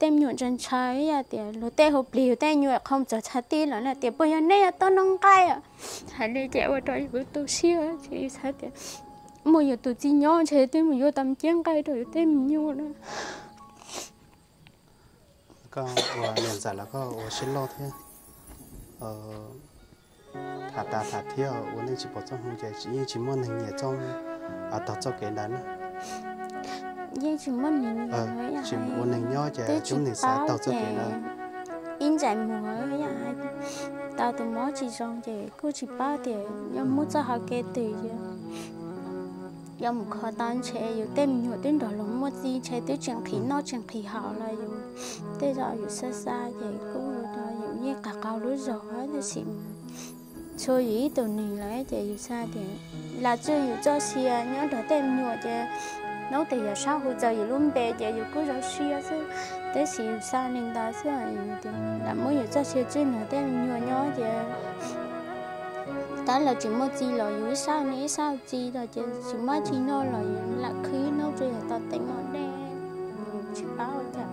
tej me nyuam ntshai ntshai, yog tias luag tej hu plig yus tej me nyuam qhov txog txhais ti lawm na, tias puas yog nej yuav tuaj noj nqaij? Hais li ces ua rau yus tu siab, ces yus xav tias muaj yus tus txiv nyob ntshe twb mus yuav tau me cev nqaij rau yus tej me nyuam na. Koj ua niam ntxawm los koj ua siab loj thiab. Tham tas tham thiab ua neej tsis pom txoj hmoo ces yeej tsis muaj neeg nyiam txoj, taug txoj kev ntawd na. Yeej tsis muaj neeg nyiam, tsis ua neeg nyob ces twb tsis tub neeg xav muaj taug txoj kev ntawd. Ib ntsais muag tau tus mob tsis zoo ces kuj tsis paub tias yuav mus txoj hauv kev twg. Yuav mus kho tau ntshe yus tej me nyuam twb nrog luag muaj txij ntshe twb tsis nqhis noj tsis nqhis haus los yus tej zaum yus xav xav ces kuj ua rau yus yeej qaug qaug lub zog tab sis mas txhua yus ib tug neeg lawm ces yus xav tias lam txwj yus txoj sia nyob nrog tej me nyuam ces hnub twg yog sab hu txog yus lub npe ces yus kuj zoo siab xwb. Tab sis yus xav li ntawd xwb, yus tias lam muab yus txoj sia txwj nrog tej me nyuam nyob ces tab lawv tsis muaj txij los yus ib sab ib sab txij los ces tsis muaj txij noj los yus lam khwv hnub tsuas yog tau teev mos dej, tsis paub cas.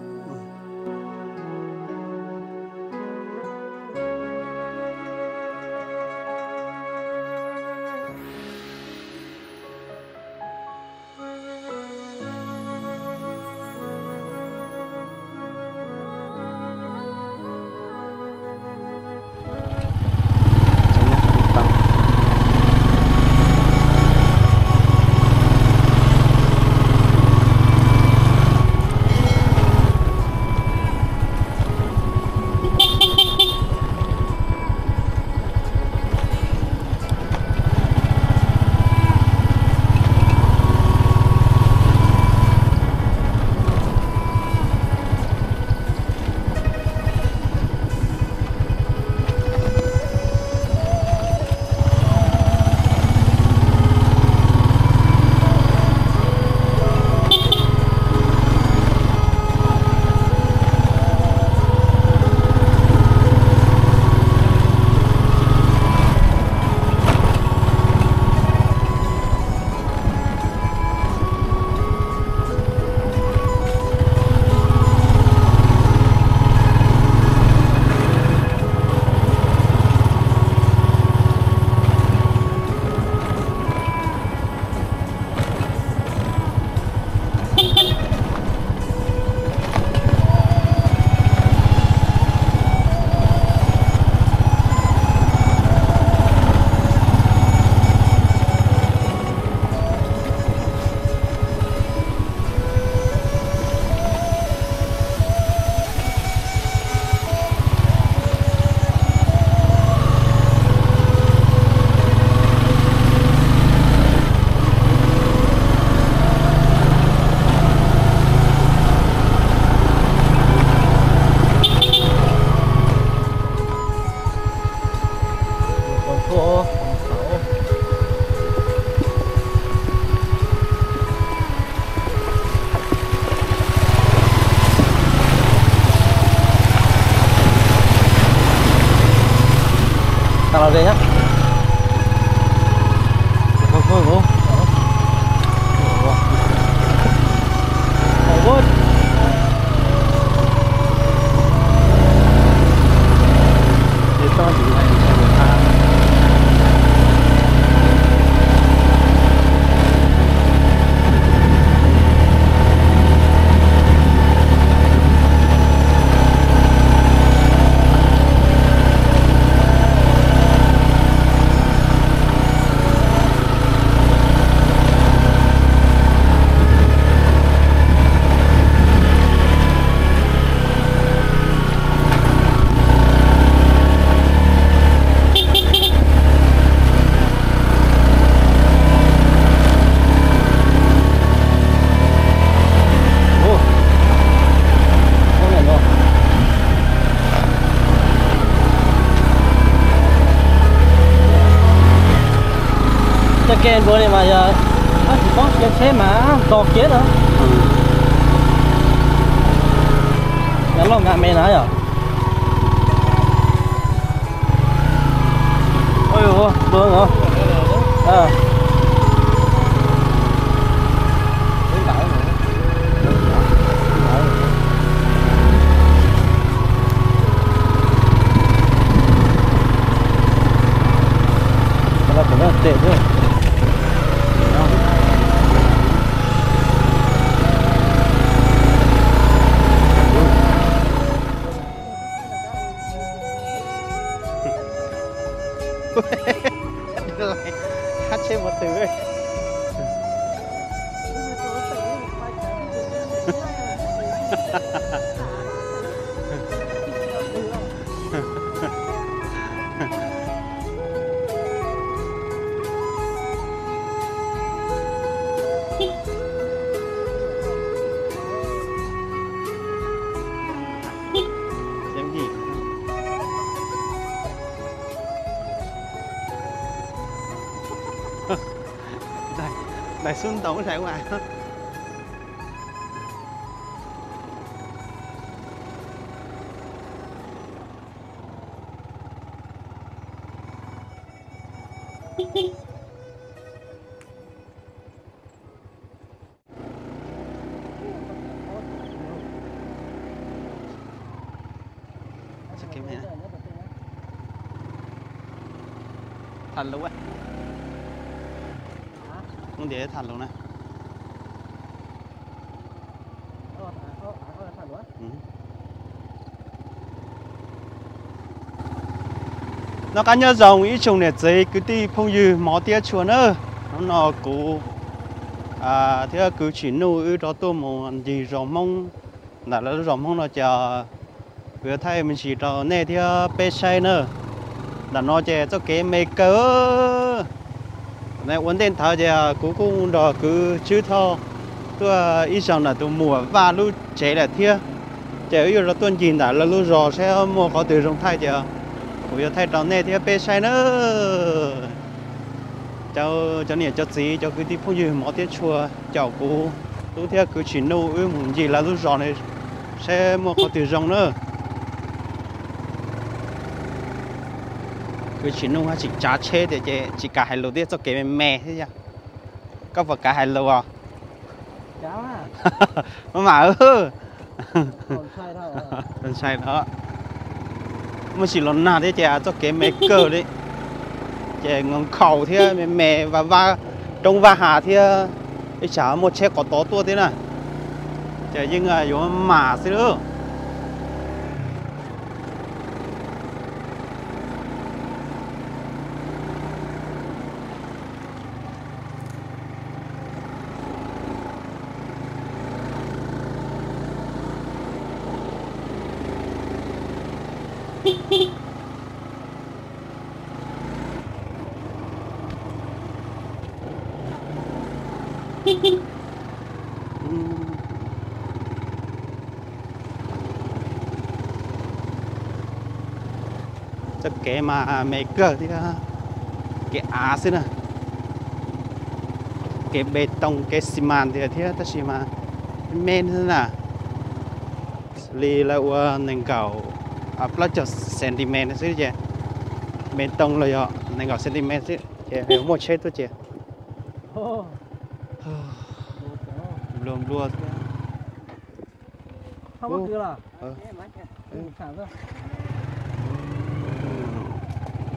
Tau los ze na. Tej kev npuav li mas yog tsis paub cia tsheb mas nto kiag na. Yog loj nka me na yom. Ui, ua, ua, ua. A. Ua, ua. Daim xub ntaus daim ua. Tham lus, mus ntiav tham lus na. Noj qab nyob zoo ib tsoom niam txiv kwv tij phooj ywg hmov thiab tshua na. Hnub no kuv thiab kwv Tsim Nuj wb rov tuaj mus ncig zos Hmoob ntawm lawv lub zos Hmoob no ces kuv yuav thaij me ntsis rau nej thiab peb saib na. Ntawm no ces txoj kev me kawg. Ua ntej ntawd ces kuv kuj nrog kwv Tswb Thoj tuaj ib zaug ntawm tus muam Vaj lub tsev lawm thiab. Ces wb yuav rov tuaj ncig ntawm lawv lub zos saib muaj qhov twg zoo thaij ces kuv yuav thaij rau nej thiab peb saib na. Cov, cov niam cov txiv cov kwv tij phooj ywg hmov thiab tshua, caum kuv tub thiab kwv Tsim Nuj wb mus ncig lawv lub zos no saib muaj qhov twg zoo na. Kwv Tsim Nuj haj tseem tsav tsheb tias ces tsis kam hais lus thiab, txoj kev me me thiab yog. Koj puas kam hais lus os? Maj mam, ntshai no, muaj sim los nag thiab ces txoj kev me kawg li. Ces nkaus nkhaus thiab me me, vaj, roob vaj hav thiab, ib tsam muaj tsheb qhov tod tuaj thiab na, ces yeej yuav mam xwb lauj. Txoj kev mas me kawg thiab, kev av xwb na, kev npe toos kev xi mas tiag thiab tab sis mas me me xwb na, xws li lawv ua nees nkaum, plaub caug centimet xwb ces, npe toos los yog nees nkaum centimet xwb ces muaj tsheb tuaj ces nplua nplua thiab.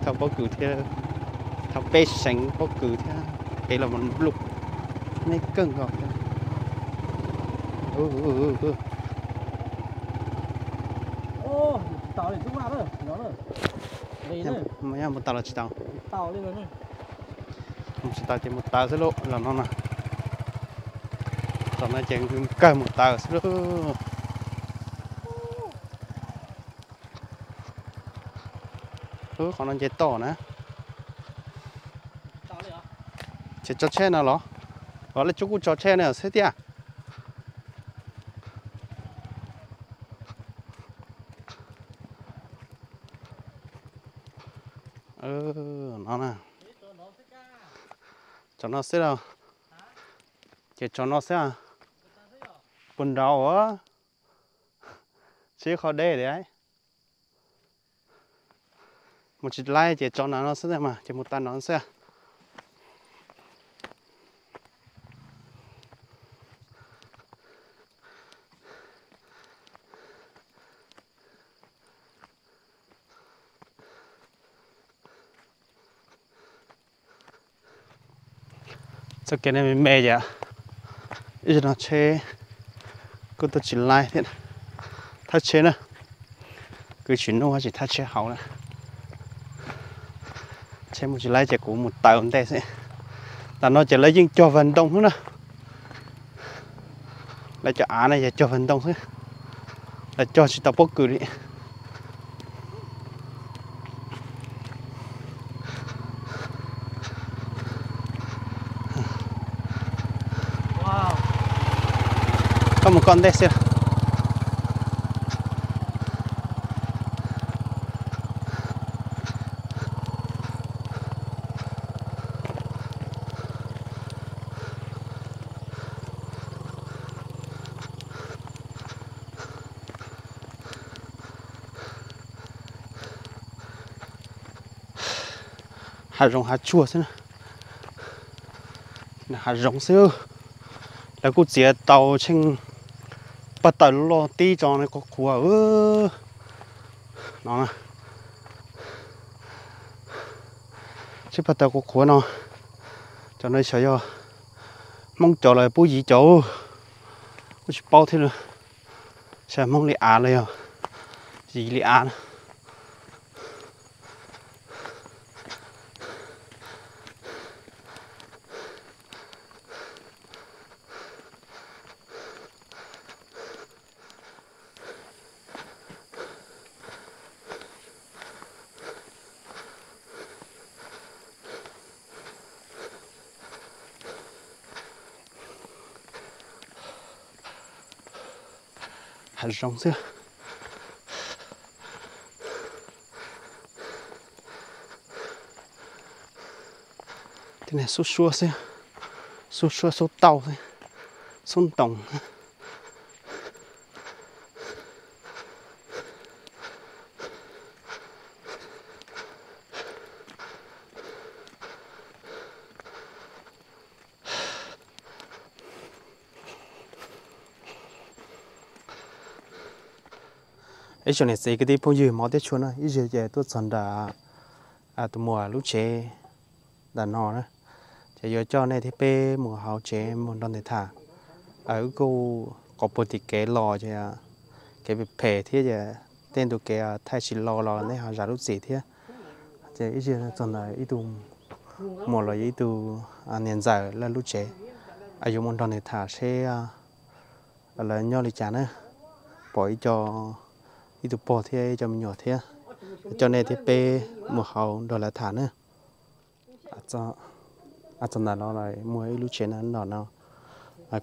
Thauj pob kws thiab, thauj peb seev pob kws thiab, peb los nplua, me kawg nkaus thiab. Mus tau los tsis tau? Mus tsis tau ces mus taws xwb lauj, los no na. Tom no ces kawg mus taws xwb lauj. Qhov no ces toj na. Ces tso tsheb no los? Os, lej tsuj kuj tso tsheb no xwb tiag. No na. Tso no xwb los? Ces tso no xwb. Puas nrau as? Tsis qhov deb li. Mus tsis laib ces tso no xwb mas, ces mus taws no xwb. Txoj kev no me me yom, ib zaug no tsheb kuj tuaj tsis laib thiab. Thaj tsheb na, kwv Tsim Nuj tsis thaj tsheb hauv na. Tsheb mus tsis laib ces kuv mus taws ntej xwb. Tam no ces lawv yeej cog vag ntoo xwb na. Lawv cov av no yog cog vag ntoo xwb. Lawv cog tsis tau pob kws li. Koj mus koj ntej xwb. Hav zoov hav tsuag xwb, hav zoov xwb. Lawv kuj txiav tau tsheej paj taws loj tib tso qhuav qhuav no. Tsheej paj taws qhuav qhuav no, cov no xyov yog Hmoob cov los pub yim cov, kuj tsis paub thiab. Xyov Hmoob li av los yog yim li av. Hav zoov xwb. Tej no xub suab xwb, xub suab xub tauj xwb, xub ntoos. Ib tsoom niam txiv kwv tij phooj ywg hmov thiab tshua na, ib zaug ces tuaj txog nram tus muam lub tsev ntawm no na, ces yuav coj nej thiab peb mus hauv tsev mus nrog nws tham. Wb kuj qhov puag tim kev los ces kev phem thiab ces tej ntu kev thaij tsis los los nej ho zam lub txim thiab. Ces ib zaug txog ntawm ib tug muam los yog ib tug niam ntxawm lawv lub tsev, yuav mus nrog nws tham seb lawv nyob li cas na. Pom ib co, ib tug pog thiab ib co me nyuam thiab, coj nej thiab peb mus hauv nrog lawv tham na. Txog ntawm no muaj ib lub tsev no,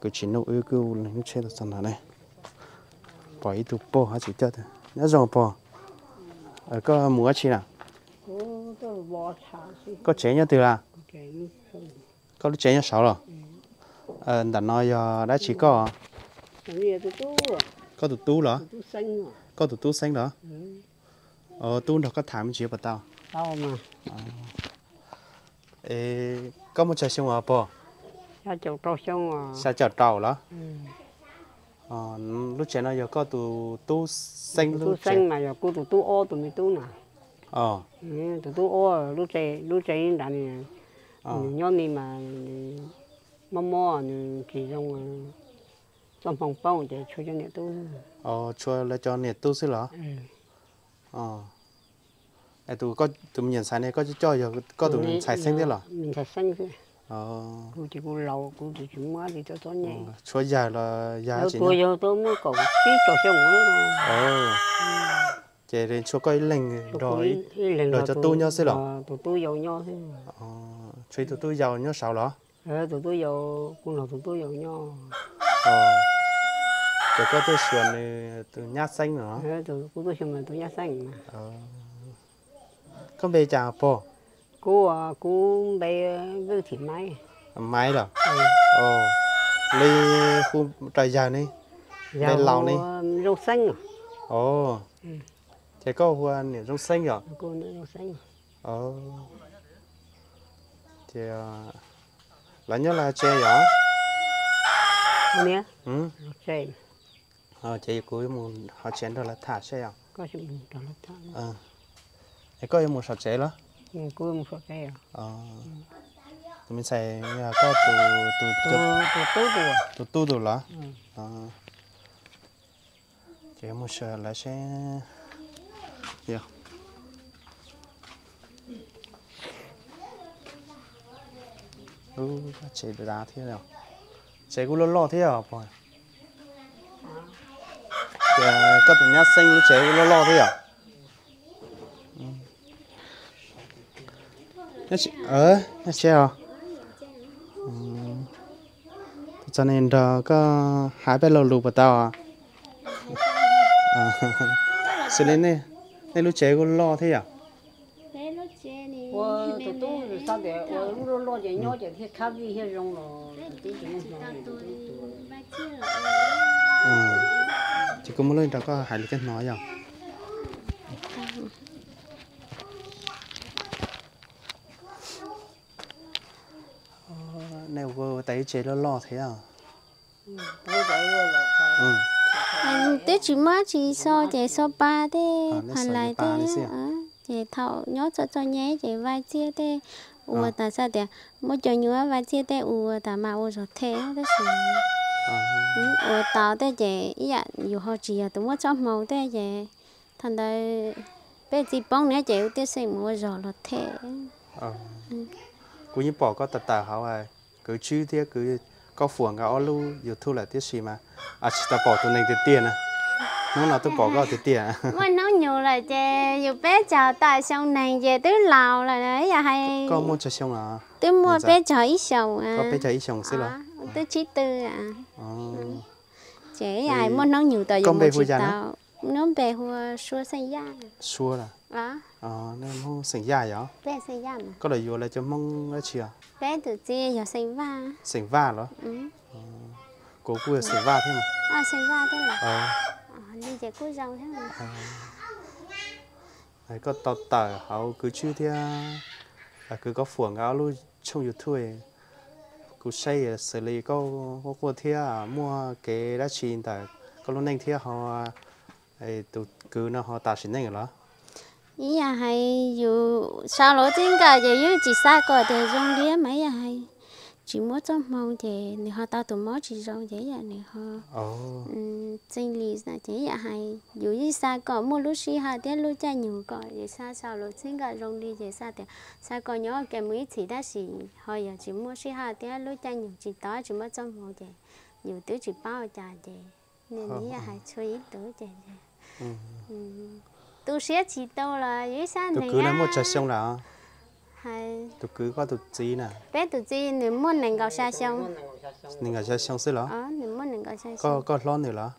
kuv tsis nug wb kuj lees lub tsheb los txog ntawm ne. Pom ib tug pog hab tsis coj, nyob zoo pog. Koj mus dab tsi na? Koj tsev nyob twg la? Koj lub tsev nyob saud los? Ntawm no yog dab tsi koj? Koj tus tub los? Koj tus tub Xeeb los? Tub nrog koj tham me ntsis puas tau? Koj muaj tsawg xyoo os pog? Xya caum rau los? Lub tsev no yog koj tus tub Xeeb lub tsev? Kuv tus tub ob tus me tub na. Tus tub ob lub tsev, lub tsev nrad nws nyob ni mas mob mob nws tsis zoo, txoj hmoo poob ces tshuav cov niam tub. Tshuav lawv cov niam tub xwb los? Tus me nyuam ntxhais ne koj coj coj yog koj tus ntxhais Xeeb thiab los? Ntxhais Xeeb xwb. Kuv ces kuv laus kuv ces tsis muaj dab tsi rau txom nyem. Tshuav yawg los yawg tsis nyob? Yawg tuag tau muaj kaum tsib rau xyoo. Ces tshuav koj ib leeg nrog cov tub nyob xwb los? Tus tub yau nyob xwb. Tshuav ib tug tub yau nyob saud los? Tus tub yau, kuv nrog tus tub yau nyob. Ces koj tuaj xyuas nws tus nyab Xeeb no? Kuv tuaj xyuas tus nyab Xeeb. Koj npe cas pog? Kuv, kuv npe Vwj Thim Maiv. Maiv los? Li hu rau yawg ne? Npe laus ne? Zoo Xeeb. Ces koj hu ua niam Zoo Xeeb yom? Ces lawv nyob lawv tsev yom? Ces kuv mus hauv tsev nrog lawv tham seb yom. Es koj yuav mus saum tsev los? Tus me ntxhais, koj tus, tus tub tus los? Ces mus saum lawv seb. Tsev dav thiab, tsev kuj loj loj thiab os. Koj tus nyab Xeeb lub tsev loj loj thiab yom? Nyob tsev os. Txog no nrog koj hais peb lo lus puas tau? Xws li nej lub tsev kuj loj thiab yom? Ces kuv muaj lus nrog koj hais li thiab no yom? Nej ua tas ib tsev loj loj thiab. Twb tsis muaj tsis xo ces xo pa tej pha lais tej, ces thaum nyob txom txom nyem ces Vais Txiaj tej ua tas xav tias muaj cov nyuam Vais Txiaj tej ua tas mas ua zog them tab sis ua tau tej ces ib yam yus ho tsis yog tus muaj txoj hmoo tej ces thaum ntawd peb txiv poob na ces ua tej xeem mus ua zog los them. Kuv yeej pom koj tawm tawm hauv Kwv Tswb thiab Kwv Kaub Fuam nkawd ob lub YouTube lawm tiam sis mas tsis tau pom tus neeg tiag tiag na. Hnub no twb pom koj tiag tiag. Muaj hnub nyoog lawm ces yus peb caug tawm xyoo neeg ces twb laus lawm yom hais. Koj muaj tsawg xyoo los? Twb muaj peb caug ib xyoos. Koj peb caug ib xyoos xwb los? Twb tsib tw. Ces yam hais muaj hnub nyoog tau yus mus tsis tau. Lub npe hu ua Suab xeem Yaj. Suab los? Xeem Yaj yom? Koj los yuav lawv cov Hmoob dab tsi os? Peb tus txiv yog xeem Vaj. Xeem Vaj los? Kuv kuj yog xeem Vaj thiab. Xeem Vaj thiab los? Li ces kuj zoo thiab. Koj tau tawm hauv Kwv Tswb thiab Kwv Kaub Fuam nkawd ob lub tshooj YouTube, kuv saib xws li koj quaj quaj thiab muaj kev dab tsi ntawm koj lub neej thiab ho tus kwv no ho tas sim neej los? Ib yam hais yus sau lus txij nkawm ces yus tsis xav kom tias zoo li mas ib yam hais tsis muaj txoj hmoo ces nws ho tau tus mob tsis zoo ces ib yam nws ho txeeb li ces ib yam hais yus yeej xav kom muaj lub sij hawm thiab lub caij nyoog kom yus xav sau lus txij nkawm zoo li ces xav tias xav kom nyob ke mus ib txhis tab sis ho yog tsis muaj sij hawm thiab lub caij nyoog tsis tau tsis muaj txoj hmoo ces yus twb tsis paub ua cas ces nws ib yam hais txhua ib tug ces tu siab tsis tau los yus ib sab neeg. Tus kwv no muaj tsawg xyoo lawm? Tus kwv koj tus txiv na. Peb tus txiv nws muaj nees nkaum xya xyoo. Nees nkaum xya xyoo xwb los? Koj hlob nws los?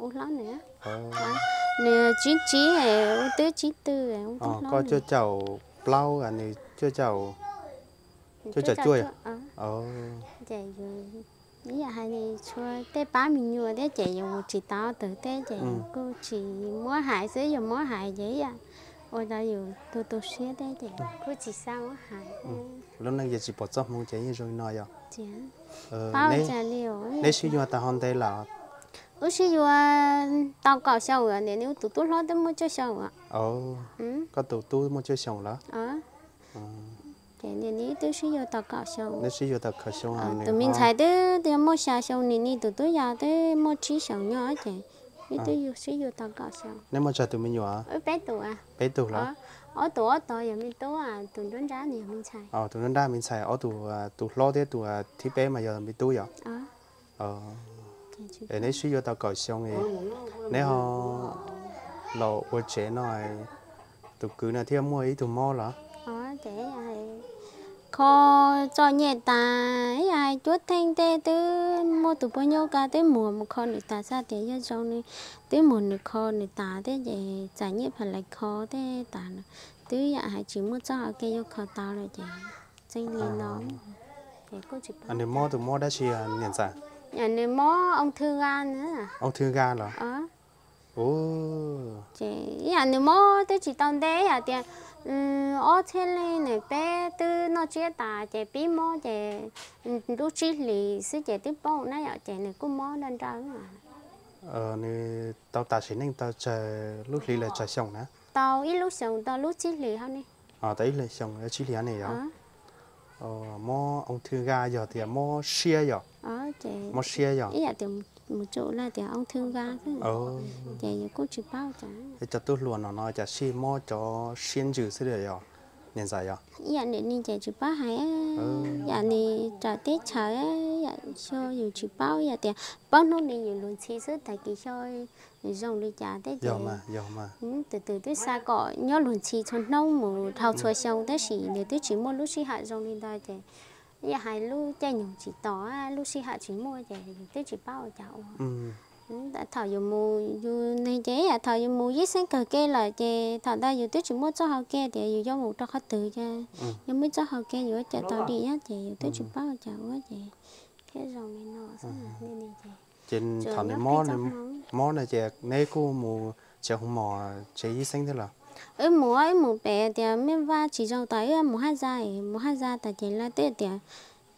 Nws tsib tsib, ua twb tsib tw. Koj cuaj caum plaub, nws cuaj caum, cuaj caum cuaj. Ces yus ib yam hais txhua tej pab me nyuam thiab ces yus mus tsis tau twg thiab ces yus kuj tsis muab hais xwb, yog muab hais ces ib yam ua rau yus tu tu siab thiab ces kuj tsis xav muab hais. Lub neej ces tsis pom txoj hmoo ces yeej zoo li no yom? Paub cas li os. Neb sib yuav tau ho ntev lawm? Wb sib yuav tau kaum xyoo lawm, niam neb tus tub hlob twb muaj cuaj xyoo lawm. Koj tus tub muaj cuaj xyoo lawm? Ces niam neb twb sib yuav tau kaum xyoo. Neb sib yuav tau kaum xyoo. Tus me ntxhais twb muaj xya xyoo, niam neb tus tub yau twb muaj tsib xyoos nyob ces wb twb sib yuav tau kaum xyoo. Neb muaj tsawg tus me nyuam? Peb tus. Peb tus los? Ob tus ob tog yog me tub, tus nruab nrab yog me ntxhais. Tus nruab nrab me ntxhais, ob tus, tus hlob thiab tus thib peb mas yog me tub yom? Es neb sib yuav tau kaum xyoo, neb ho los ua tsev no, tus kwv no thiaj muaj ib tug mob los? Kho txom nyem tas, ib yam hais cuab theej tej twb muaj tus poj nyuj ka twb muag mus kho nws tas, xav tias yog zoo nws twb muag nws kho nws tas thiab ces txais nyiaj pha lais kho tej tas, twb yam hais tsis muaj txoj hau kev yuav kho tau lawm ces txeeb li no. Nws mob tus mob dab tsi niam ntxawm? Nws mob ung thư gan. Ung thư gan los? Ces ib yam nws mob twb tsis tau ntev, yam tias ob txhiab leej nws peb twb noj tsiab tas ces pib mob ces lub tsib hlis xwb ces twb poob na yom, ces nws kuj mob nraj nrawj. Nws tau tas sim neej tau tsawg lub hli los tsawg xyoo na? Tau ib lub xyoos tau lub tsib hlis hauv ne. Tau ib lub xyoos tsib hlis hauv ne yom? Mob ung thư gan yog tias mob siab yom? Mob siab yom? Ib yam tias mus tsum lawm tias ung thư gan xwb. Ces yus kuj tsis paub cas. Cov tub hluas no no cas sij mob cov siab ntsws xwb li yom, niam ntxawm yom? Ib yam nim ni ces tsis paub hais, yam nim raws teb chaws, Xyov yus tsis paub, yog tias paub hnub ni yus luag ntxhi xwb, tag kis xyov zoo li cas thiab ces tus twg twb xa kom nyob luag ntxhi txhua hnub mus dhau txhua xyoo, tab sis nws twb tsis muaj lub sij hawm zoo li ntawd ces yog hais lub caij nyoog tsis tos, lub sij hawm tsis muaj ces yus twb tsis paub ua cas ua. Thaum yus mus, yus nws ces yam thaum yus mus yib xeeb kawg ke lawm ces thaum ntawd yus twb tsis muaj txoj hau ke tias yus yuav mus rau qhov twg ces yus muaj ib txoj hau ke yus ua cas tau dim nyob ces yus twb tsis paub ua cas ua ces thiab zoo li no xwb. Ces thaum nws mob no ces neb kuj mus tsev hu mos tsev yib xeeb thiab los? Wb mus, wb mus pem tias mej vaj tsis zoo tas wb mus haj za, mus haj za tas ces lawv twb tias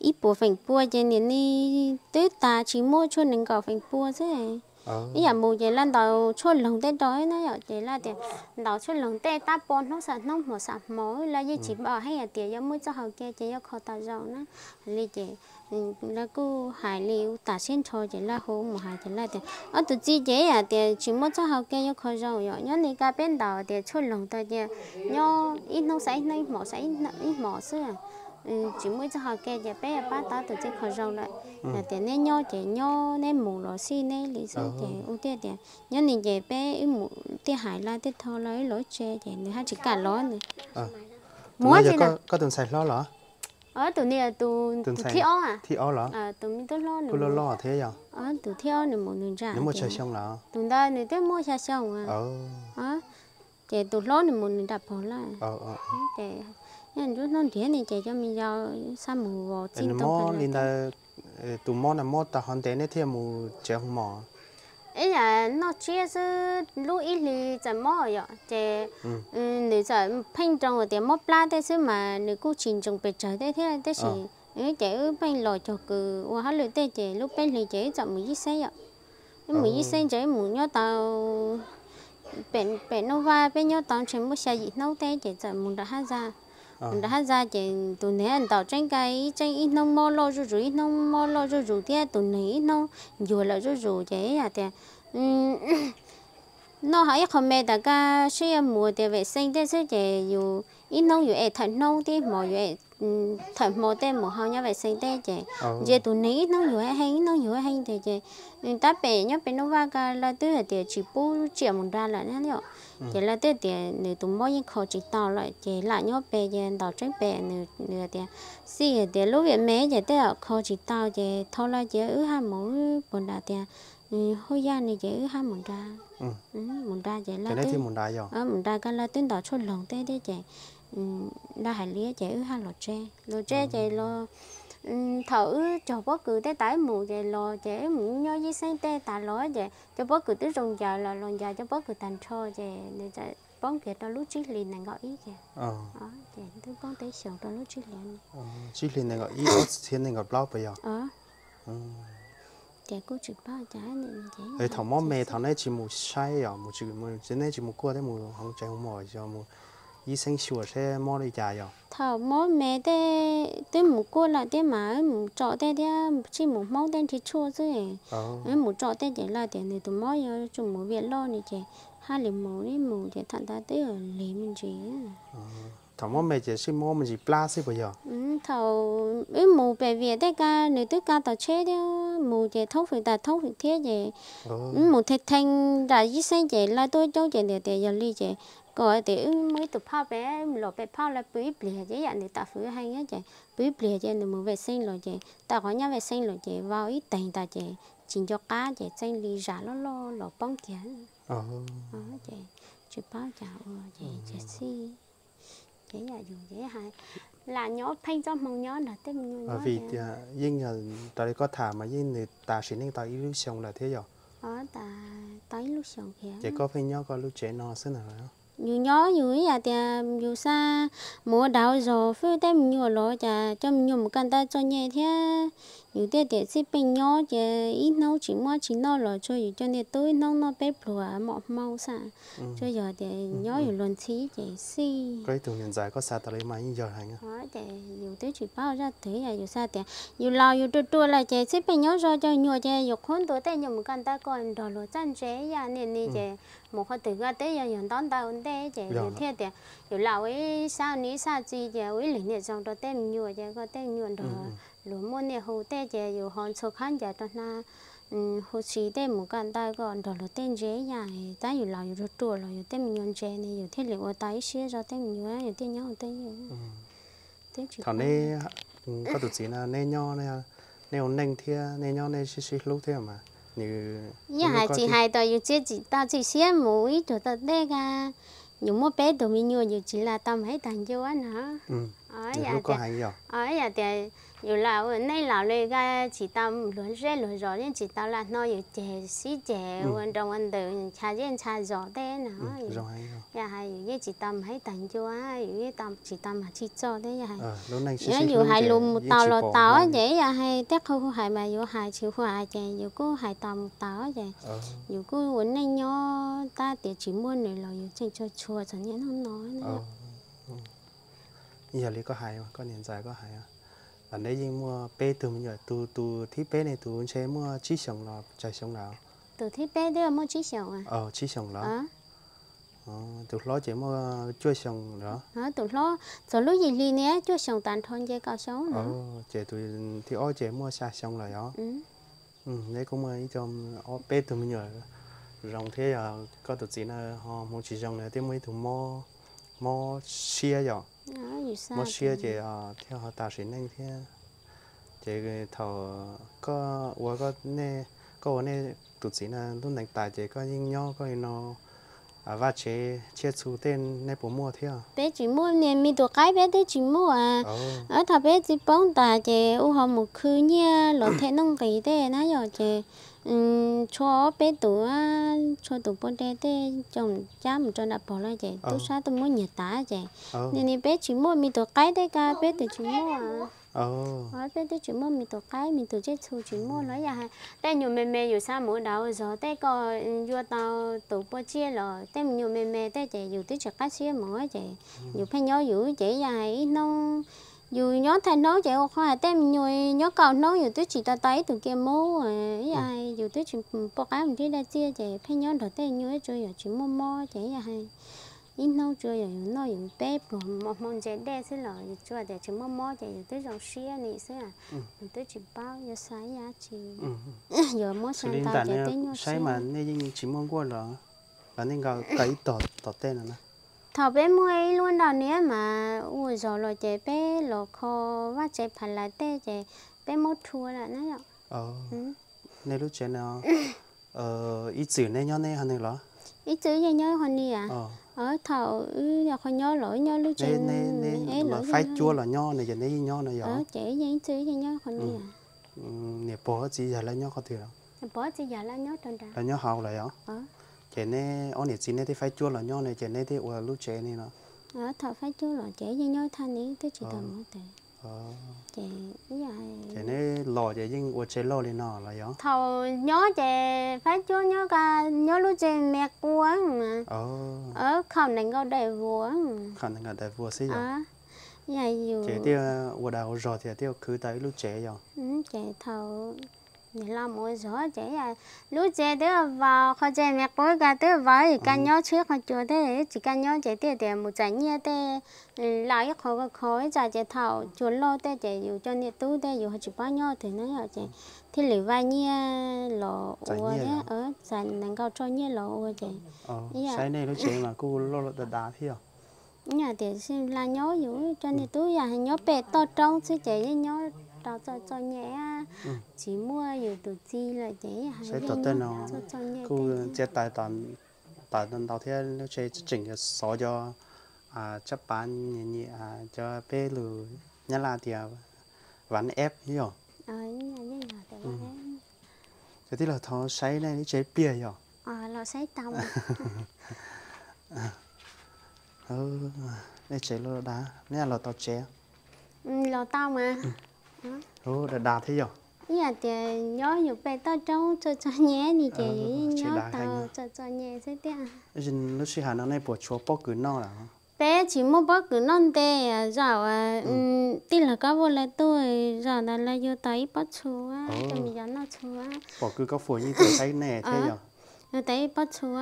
ib puas feem pua ces nim ni twb tas tsis muaj tshuaj nees nkaum feem pua xwb. Ib yam mus ces lawv ntaus tshuaj loog tej rau na yom, ces lawv tias ntaus tshuaj loog tej tab pua hnub xam hnub hmo xam hmo, lawv yeej tsis pom heev hais tias yuav muaj txoj hau ke ces yuav kho tau zoo na li ces lawv kuj hais li ub tas siab nrho ces lawv hu mus hais ces lawv tias ob tug txiv ces yam tias tsis muaj txoj hau ke yuav kho zoo yom, nyob li koj peb ntaus tias tshuaj loog tau ces nyob ib hnub xam ib hnub, ib hmos xam ib hmos xwb, tsis muaj ib txoj hau ke ces peb yuav pab tau tus txiv kho zoo lawm. Yog tias neb nyob ces nyob, neb mus los xij neb li xwb ces ua thiaj tias nyob ni ces peb wb mus thiaj hais lawv thiaj tho lawv wb los tsev ces nws haj tsis kam los nws. Mus tsis, koj tus ntxhais hlob los? Tus ni, tus thib ob, tus me tub hlob, kuj loj loj thiab yog? Tus thib ob nws mus nws nram, tus ntawd nws twb muaj xya xyoo. Ces tus hlob nws mus nws nram pog lawm. Ces yog nruab hnub nrhiav ni ces cov me yau xa mus vos txij ntoo li ntawd. Tus mob no mob tau qhov ntev neb thiaj mus tsev hu mos? Ib yam noj tsiab xwb, lub ib hlis txawm mob yom, ces nws txawm pheej nroo tias mob plab tej xwb mas nws kuj tsis ntsoov pes tsawg tej thiab, tab sis ces wb pheej los cog kws ua hauj lwm tej ces lub peb hlis ces wb txawm mus yib xeeb yom. Wb mus yib xeeb ces wb mus nyob tau pem Naj Vaj, peb nyob tau ntshe muaj xya yim hnub tej ces txawm mus nram hab za. Mus nram hab za ces tus neeg ntaus tseeb ka ib tseeb ib hnub mob loj zuj zus, ib hnub mob loj zuj zus thiab tus neeg ib hnub ncuag lawm zuj zus ces hais tias noj ho ib qho me tas kaj sib yuav mus tias ves xeej tej xwb ces yus ib hnub yus es thawm hnub, tib hmo yus es thawm hmo tej mus hau nyob ves xeej tej ces ntsia tus neeg ib hnub yus hee ib hnub yus hee tias ces tab pem nyob pem Naj Vaj ka lawv twb hais tias tsis pub tsiam mus nrad lawm na yom. Ces lawv twb tias nws tus mob yeej kho tsis tau lawm ces lam nyob pem ces ntaus tseeb pem nws tias xij tias lub viam me ces tej zaum kho tsis tau ces thov lawv ces wb haj mus, wb puas nram tias Hub Yaj ni ces wb haj mus nrad, mus nrad ces lawv, mus nrad ka lawv twb ntaus tshuaj loog tej thiab ces lawv hais li ces wb haj los tsev, los tsev ces los thaum wb cog pob kws tej tas wb mus ces los ces wb mus nyob yib xeeb tej tas los ces cov pob kws twb zoo ncaws los los ncaws cov pob kws tag nrho ces nws txawm poob kiag rau lub tsib hlis nees nkaum ib ces, ces twb poob teb xyoos rau lub tsib hlis, tsib hlis nees nkaum ib, ob txhiab nees nkaum plaub puas yog? Ces kuj tsis paub cas. Thaum mob me thaum neb tsis mus saib yom, mus tsis, neb tsis mus kuaj thiab mus hauv tsev hu mos yog mus yib xeeb xyuas seb mob li cas yom? Thaum mob me tej twb mus kuaj lawm thiab mas wb mus tsom tej thiab tsij mus hmoob tej nrhiav tshuaj xwb. Wb mus tsom tej ces lawv tias nws tus mob yuav tsum mus viam loj ni ces haj li mus, ib mus ces thaum ntawd twb lig me ntsis. Thaum mob me ces sib mob me ntsis plab xwb puas yog? Thaum wb mus pem viam tej ka nws twb ka tau tsheb thiab mus ces thoob hwm tas thoob hwm thiab ces wb mus theej theej nram yib xeeb ces lawv tuaj coob ces ntias tias yog li ces kom tias wb muaj ib tug phauj pem, los pem phauj lawv pw ib pliag ces ib yam nws tam fwv heev ces pw ib pliag ces nws mus ves xeej los ces tau qhov nyob ves xeej los ces vau ib teeg tas ces tsis nco qab ces txeej li zam loj loj los poob kiag. Ces tsis paub cas ua ces txhij, ces yam yus ces hais lam nyob pheej txoj hmoo nyob nrog tej me nyuam nyob. Vim tias yeej yog raws li koj tham mas yeej nws tas sim neej tau ib lub xyoo lawm thiab yog? Tau ib lub xyoo kiag. Ces koj pheej nyob koj lub tsev no xwb na? Yus nyob yus ib yam tias yus xa mus ua dag ua zog, fwj tej me nyuam los cas coj me nyuam mus kaj ntawv txom nyem thiab. Yus thiaj tias txij pheej nyob ces ib hnub tsis muaj tsis noj los tsuas yus cov niam tub ib hnub noj peb pluag mom hmoo xwb. Tsuas yog tias nyob yus luag ntxhi ces xij. Koj ib tug niam ntxawm koj xav tas li mas yeej yog heev. Ces yus twb tsis paub zaj twg, yog yus xav tias yus laus yus ruam ruam lawm ces txij pheej nyob zov cov nyuam ces yus qhuab ntuas tej nyuam mus kaj ntawv kom nrog luag txawj ntse ib yam niaj ni ces mus qhov twg koj twb yog yog ntaub ntawv ua ntej ces yus thiaj tias yus lam ua ib sab ni ib sab txi ces ua ib lig niam zoo rau tej me nyuam ces koj tej me nyuam nrog Luag muaj niaj hu tej ces yus ho ntxhua khaub ncaws rau hnav, hu si tej mus kom ntawm kom nrog luag tej ntse ib yam, tab yus laus yus ruam ruam los yus tej me nyuam ntse ne yus thiaj li ua tau ib siab zog tej me nyuam yus thiaj nyob ua tej yus. Thaum neb, koj tus txiv no neb nyob, neb ua neej thiab neb nyob nej sib sib hlub thiab mas nws, yog hais tsis hais tas yus tsis tau txim siab mus ib tug tau tej ka, yus muaj peb tug me nyuam yus tsis lam tau mus ib tag ncua no. Yam tias yus lam ua neej laus li ka, tsis tau luag zej luag zos yeej tsis tau lam hnov yus ceg sib ceg ua nroo ua ntws ncha zej ncha zos tej no. Yog hais yus yeej tsis tau mus ib tag ncua, yus yeej tsis tau mus tsis txog tej. Yog hais yus hais lus mus tau los tau ces yog hais tej qhov hu hais mas yus hais tsis hu hais ces yus kuj hais tau mus tau ces yus kuj ua neej nyob tab tias tsis muaj nws los yus tseem tshua tshua txom nyem no no. Yog li koj hais, koj niam ntxawm koj hais, los neb yeej muaj peb tug me nyuam, tus, tus thib peb ne tus ntshe muaj tsib xyoos los tsawg xyoo lawm? Tus thib peb twb muaj tsib xyoos. Tsib xyoos lawm. Tus hlob ces muaj cuaj xyoos lawm. Tus hlob txog lub yim hli ne cuaj xyoos tas nrho nce kaum xyoo. Ces tus thib ob ces muaj xya xyoo lawm yom. Neb kuj muaj ib co, ob peb tug me nyuam zoo thiab, yog koj tus txiv na ho hmoov tsis zoo na thiaj muaj ib tug mob siab yom. Mob siab ces thiaj ho tas sim neej thiab. Ces thaum koj ua, koj ua nej tus txiv na lub neej tas ces koj yeej nyob koj li no, vaj tsev tsiaj txhu tej nej puas muaj thiab? Peb tsis muaj, niag me tus qaib peb twb tsis muaj. Thaum peb txiv poob tas ces ua ho mus khw nyiaj los them nuj nqis tej na yom ces tshuav ob peb tus, tshuav tus pua de tej coj cab mus rau nram pog lawm ces tub sab tuaj muab nyiag tas ces niag ni peb tsis muaj, me tus qaib tej ka peb twb tsis muaj. Peb twb tsis muaj me tus qaib me tus tsiaj txhu tsis muaj los yog hais tej nyuag me me yus xav mus ua dag ua zog tej kom yuav tau tus pua tsiaj los tej me nyuam me me tej ces yus twb tsis qab siab mus ces yus pheej nyob yus ces yog hais ib hnub yus nyob thaum hnub ces ua qhov hais tej me nyuam nyob kaum hnub yus twb tsis tau tau ib tug kiag mus, yog hais yus twb tsis pom qab mus nrhiav dej txiaj ces pheej nyob nrog tej nyuam ib tsuas yog tsis muaj mob ces yog hais ib hnub tsuas yog yus noj yus peb pluag hmo ntse dej xwb los yus tsuas tias tsis muaj mob ces yus twb zoo siab li xwb. Yus twb tsis paub yuav xav ib yam tsi, yuav muab xav ntau ces twb nyuaj siab. Nej yeej tsis muaj nkuaj los, los nej nkaus kaw ib tog tom tej no na? Thaum peb muaj ib lub nroj niab mas ua zog los ces peb los kho vaj tsev phav lawv tej ces peb muab rhuav lawm na yom. Nej lub tsev no ib txwm nej nyob nej ho nws los? Ib txwm yeej nyob ho ni a. Thaum wb yog qhov nyob los wb nyob lub tsev, faib cuab los nyob no ces nej yeej nyob no yom? Ces yeej ib txwm yeej nyob qhov ni a. Niam pog txiv yawg lawv nyob qhov twg los? Pog txiv yawg lawv nyob rau nrad, lawv nyob hauv lawm yom? Ces neb ob niam txiv neb twb faib cuab los nyob no ces neb twb ua lub tsev ni no? Thaum faib cuab los ces yeej nyob thaj ni twb tsis tau mus tes. Ces, ces neb los ces yeej ua tsev loj li no los yom? Thaum nyob ces faib cuab nyob ka, nyob lub tsev me quaj, khaum nees nkaum daim vuas, khaum nees nkaum daim vuas xwb yom? Ces thiaj ua dag ua zog thiab thiaj khwv tau ib lub tsev yom? Ces thaum niam laus mus ua zog ces lub tsev twb vau, qhov tsev me quaj ka twb vau, tsis kaj nyob, tshiab qhov cua thiab tsis kaj nyob ces thiaj tias mus txais nyiaj tej, laus ib qho kho ib tsam ces thaum cua loj tej ces yus coj niam tub tej yus ho tsis paub nyob twg na yom ces thiaj li vaj nyiaj los ua thiab txais nees nkaum tso nyiaj los ua ces. Saib nej lub tsev mas kuj loj loj dav dav thiab. Yog tias la nyob yus coj niam tub yog nyob pem toj roob xwb ces yeej nyob rau txom txom nyem, tsis muaj yus tus txiv lawm ces saib tom tej no kuj txiav taws tawm ntau thiab lub tsev tseem xov cov tsab pav nyiam nyiam cov peb lus Nyab Laj tias ván ép yom. Ces tij laug thov saib nej lub tsev pliag yom. Nej tsev loj dav, nej los tau tsev? Los tau mas. Dav dav thiab yom. Ib yam tias nyob yus pem toj roob txom txom nyem ni ces yus yeej nyob tau txom txom nyem xwb tiag. Lub sij hawm no nej puas tshuav pob kws noj lawm? Peb tsis muaj pob kws noj nte, zaum tij laug Kab Vuas lawv tuaj zaum ntawd lawv yuav tau ib pob txhuv rau me nyuam noj txhuv. Pob kws Kab Vuas yeej tuaj saib nej thiab yom? Yuav tau ib pob txhuv,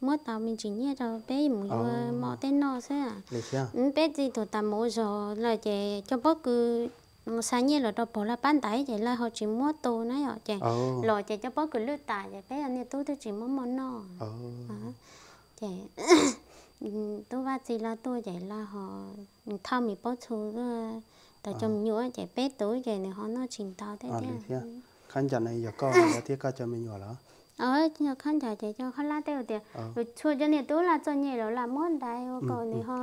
muab tau me ntsis nyiaj rau peb mus yuav mov tej noj xwb. Peb txiv tuag tas mus ua zog lawm ces cov pob kws xa nyiaj los rau pog laj pab ntaiv ces laj ho tsis muab tu na yom, ces los ces cov pob kws lwj tas ces peb yog niaj tub twb tsis muaj mov noj. Ces tub Vaj txiv laj tuaj ces laj ho thauj me pob txhu rau cov me nyuam ces peb tus ces nws ho noj tsis ntau thiab thiab. Khaub ncaws no yog koj thiab koj cov me nyuam los? Khaub ncaws ces cov khaub hlab tej tias txhua cov niag tub laj txom nyem los laj muab dai ua kom nws ho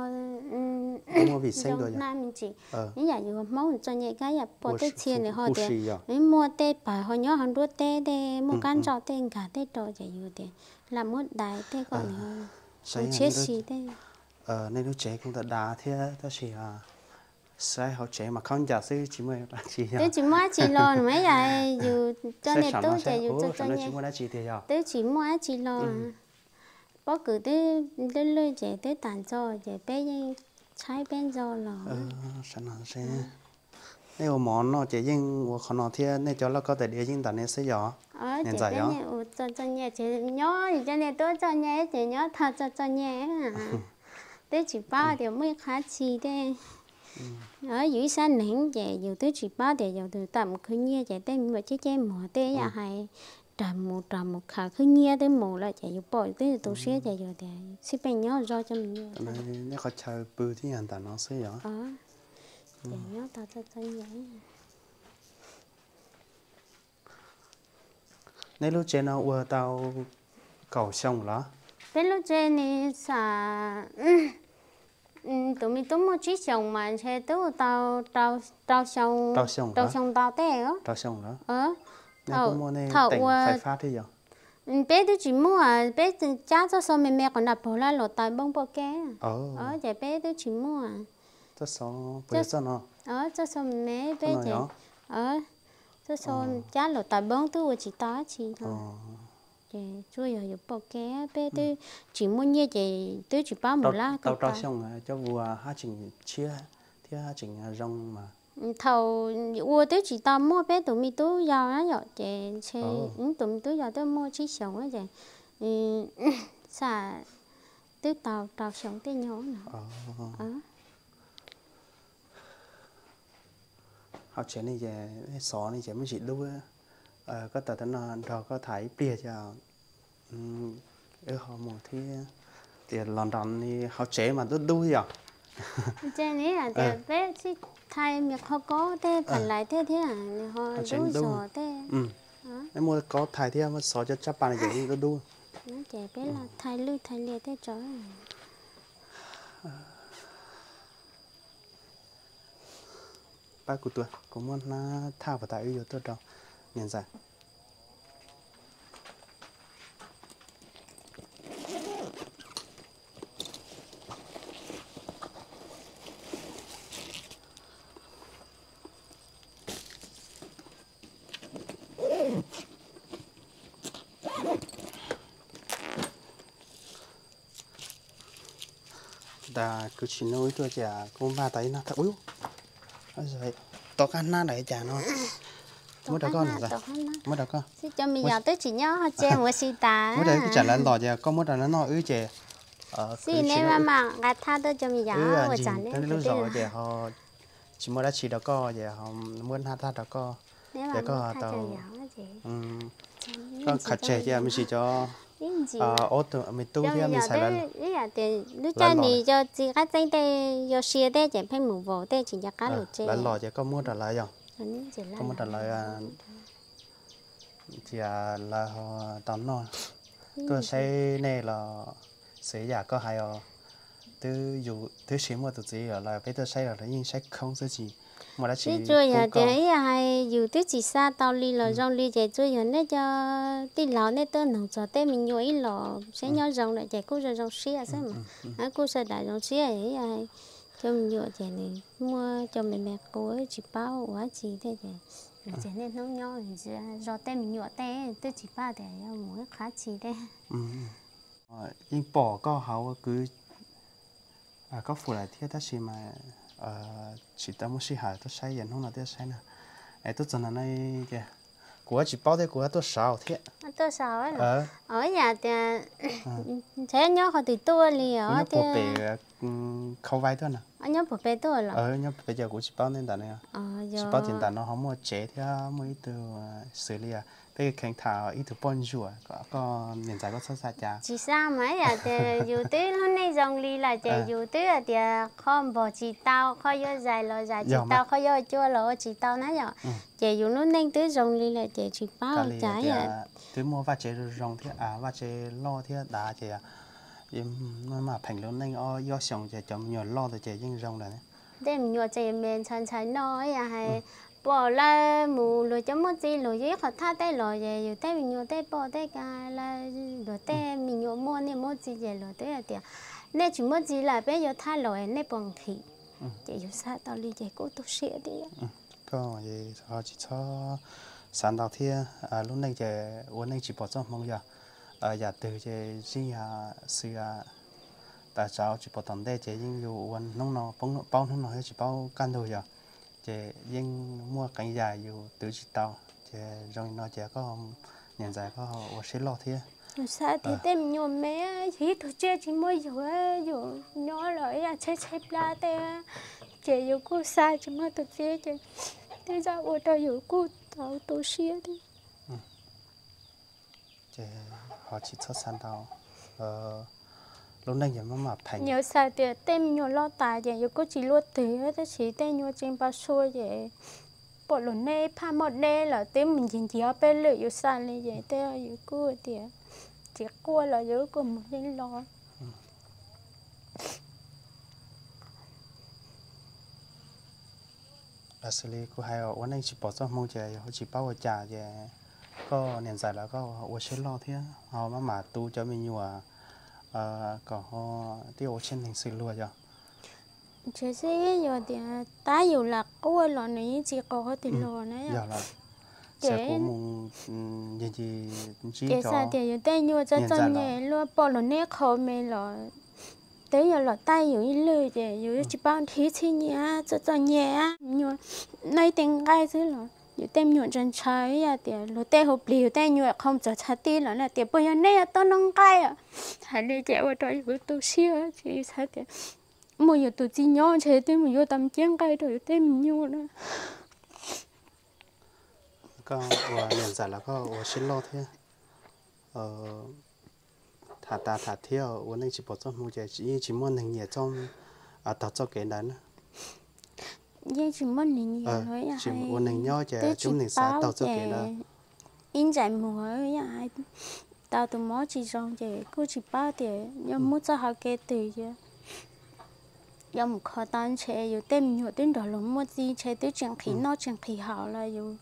zoo hnab me ntsis. Ib yam yus Hmoob txom nyem kab yam pom tej txhia nws ho tias muaj tej pawg ho nyob hauv nruab teb tej muaj kab ntsoj tej nkag tej rau ces yus tias laj muab dai tej kom nws ua tshiab si tej. Nej lub tsev kuj dav dav thiab tab sis saib hauv tsev mas khaub ncaws xwb tsis muaj dab tsi. Twb tsis muaj dab tsi los mas yam yus coj niag tub ces yus txom txom nyem, twb tsis muaj dab tsi los. Pob kws twb lwj lwj ces twb tas ntxo ces peb yeej tshaib peb ntxo los. Nej ua mov noj ces yeej ua qhov no thiab nej cov lauj kaub tais diav yeej ntawm nej xwb yog? Niam ntxawm yog? Txom txom nyem ces nyob cov niag tub txom nyem ces nyob thaum txom txom nyem twb tsis paub tias muaj ib qhov txhia tej. Yus ib sab neeg ces yus twb tsis paub tias yus tus tam mus khwv nyiaj ces tej me nyuam ceb ceb muag tej yam hais raug mus raug mus khaws khwv nyiaj twb mus lawm ces yus pom twb tu siab ces yus tias xij peem nyob zoo cov me nyuam. Nej qhov chaw pw thiab yog ntawm no xwb yog? Ces nyob tau txom txom nyem. Nej lub tsev no ua tau kaum xyoo los? Peb lub tsev ni xam tus me tub muaj tsib xyoos mas ntshe twb tau rau xyoo ntau tej. Thaum ua peb twb tsis muaj, peb cab txoj xo me me qhov nram pog laj los taws npoob poj ke, ces peb twb tsis muaj. Txoj xo me me peb ces txoj xo cab los taws npoob twb ua tsis tau dab tsi. Ces tsuas yog yus pom kev peb twb tsis muaj nyiaj ces twb tsis paub mus lab tau rau xyoo cov vuas haj tseem tshiab thiab haj tseem zoo mas. Thaum ua twb tsis tau muaj peb tus me tub yau na yom, ces ntshe tus me tub yau twb muaj tsib xyoos ces xam twb tau rau xyoo tej nyuag no. Hauv tsev ne ces xov ne ces muaj tsis dub. Koj tawm tam no nrog koj tham ib pliag ces wb ho mus thiab. Tias los nram hauv tsev mas dub dub yom. Ces peb sib thaiv me qhov kob tej pam lais tej thiab nws ho dub zog tej. Muaj kob thaiv thiab muaj xov cov tsab pas no ces yeej dub dub. Ces peb los thaiv lwj thaiv lias tej tso. Pab kuv tua, kuv muab hnab thaj puas tas wb yuav tuaj rau niam ntxawm. Ntawm kuv tsis nug ib tuaj ces kuv npaj tau ib nab thaj ub. Tom qab hnab ntawd cas no. Muab rau koj, muab rau koj. Cov me nyuam twb tsis nyob tsev ua si tas. Muab rau wb, tsam lawv los ces koj muab rau lawv noj wb ces. Xij neb maj mam nqa thaj tuaj cov me nyuam ua tsam neb lub zos ces ho tsis muaj dab tsi rau koj ces ho muab hnab thaj rau koj. Ces koj tau, koj khav tseg cia me ntsis cov ob tug me tub thiab me ntxhais lawv. Lub caij nis cov txiv qab txeeb tej yog sia tej ces pheej mus vaus tej tsis nco qab lus tsev. Lawv los ces koj muab rau lawv yog, koj muab rau lawv. Cia lawv ho tau noj. Tuaj saib nej los xav yam koj hais os, twb yus twb tsis muaj tus txiv los lawm, peb tuaj saib los lawv yeej saib khoob xwb tsis muaj dab tsi. Tsuas yog tias ib yam hais yus twb tsis xa tau li los zoo li ces tsuas yog nej cov tij laug nej tuaj noog txog tej me nyuam ib los saib nyob zoo lawm ces kuj zoo zoo siab xwb mas. Kuj sawv daws zoo siab, ib yam hais cov me nyuam ces nws muaj cov me me qus tsis paub ua dab tsi tej ces, ces niaj hnub nyob ntsia zog tej me nyuam tej twb tsis pab tias yuav mus ib qhab tsi tej. Yeej pom koj hauv kwv, koj fum lawm thiab tab sis mas tsis tau muaj sij hawm tuaj saib, yog hnub no thiaj saib na. Es tuaj txog ntawm no ces kuv tsis paub thiab, kuv tuaj saud thiab. Tuaj saud, ib yam tias ntshe nyob qhov twg tuaj li os, nyob pem khau vai tuaj na. Nyob puag pem tuaj los? Nyob puag pem ces kuv tsis paub ntej ntawm no. Tsis paub tias ntawm no ho muaj tsev thiab muaj ib tug xws li peb kheev tham ib tug poj ntsuam, koj niam ntxawm koj txhob xav cas. Tsis xav mas ib yam tias yus twb lub neej zoo li lawm ces yus twb hais tias qhov npog tsis tau, qhov yuav zais los zais tsis tau, qhov yuav ua cuab los ua tsis tau na yom. Ces yus lub neej twb zoo li lawm ces tsis paub cas ib yam. Twb muaj vaj tsev zoo zoo thiab, vaj tsev loj thiab dav ces maj mam pheem lub neej ob ib ob xyoos ces cov me nyuam loj tas ces yeej zoo lawm. Tej me nyuam tseem me ntxhais ntxhais no ib yam hais pom lawv mus luag cov muaj txiv luag yug ib qho thaj tej los ces yus tej me nyuam tej poj tej ka lawv luag tej me nyuam muaj niam muaj txiv ces luag twb hais tias nej tsis muaj txiv lawm peb yuav thaj los nej puas nqhis. Ces yus xav tau li ces kuj tu siab tiag. Koj ho tsis txhob xav ntau thiab, lub neej ces ua neej tsis pom txoj hmoo yog yam twg ces yeej yog xwm tas tsam tsis pom tom ntej ces yeej yus ua hnub no paub hnub no thiab tsis paub kaj ntug yog, ces yeej muaj qee yam yus twv tsis tau. Ces zoo li no ces koj niam ntxawm koj ua siab loj thiab. Yus xav tias tej me nyuam me, yus ib tug tsiaj tsis muaj yus, yus nyob los ib yam tshaib tshaib plab tej, ces yus kuj xav tsis muaj tus txiv ces tej zaum ua rau yus kuj tau tu siab thiab. Ces ho tsis txhob xav ntau, lub neej yog maj mam pheej. Yus xav tias tej me nyuam loj tas ces yus kuj tsis luaj twg tab sis tej nyuam tseem npau suav ces pom luag nej phaj muaj deb lawm twb mus ncig ncig ob peb lwm yus xav li ces tej yus kuj tias tsis quaj los yus kuj mus yeej los. Xws li kuv hais ua neej tsis pom txoj hmoo ces yus tsis paub ua cas ces koj niam ntxawm lawv koj ua siab loj thiab ho maj mam tu cov me nyuam kom ho thiaj ua tshaj neeg xws luag yog. Ntshe xwb yus tias tab yus lam quaj los nws yeej tsis qau qhov twg los na. Ces xav tias yus tej nyuam txom txom nyem luaj pom luag neb qhov me los twb yog los taij yus ib lwg ces yus tsis paub nrhiav txhij nyiaj txom txom nyem nyuam noj ib tee nqaij xwb los yus tej me nyuam ntshaw ntshaw ib yam tias luag tej hu plig yus tej nyuam qhov txog tshav tij los na tias puas yog nej yuav tuaj noj nqaij os. Hais li ces ua rau yus tu siab tsis xav tias mus yus tus txiv nyob ntshe twb mus yuav tau me ciab nqaij rau yus tej me nyuam na. Koj ua niam ntxawm los koj ua siab loj thiab. Tham tas tham thiab ua neej tsis pom txoj hmoo ces yeej tsis muaj neeg nyiam txoj, tog txoj kev ntawd na. Yeej tsis muaj neeg nyiam, ua neeg nyob ces twb tsis neeg xav paub taug txoj kev ntawd. Ib ntsais muag tau tus mob tsis zoo ces kuj tsis paub tias yuav mus txoj hauv kev twg, yuav mus kho tau ntshe yus tej me nyuam twb nrog luag muaj txiv ntshe twb tsis nqhis noj tsis nqhis haus los yus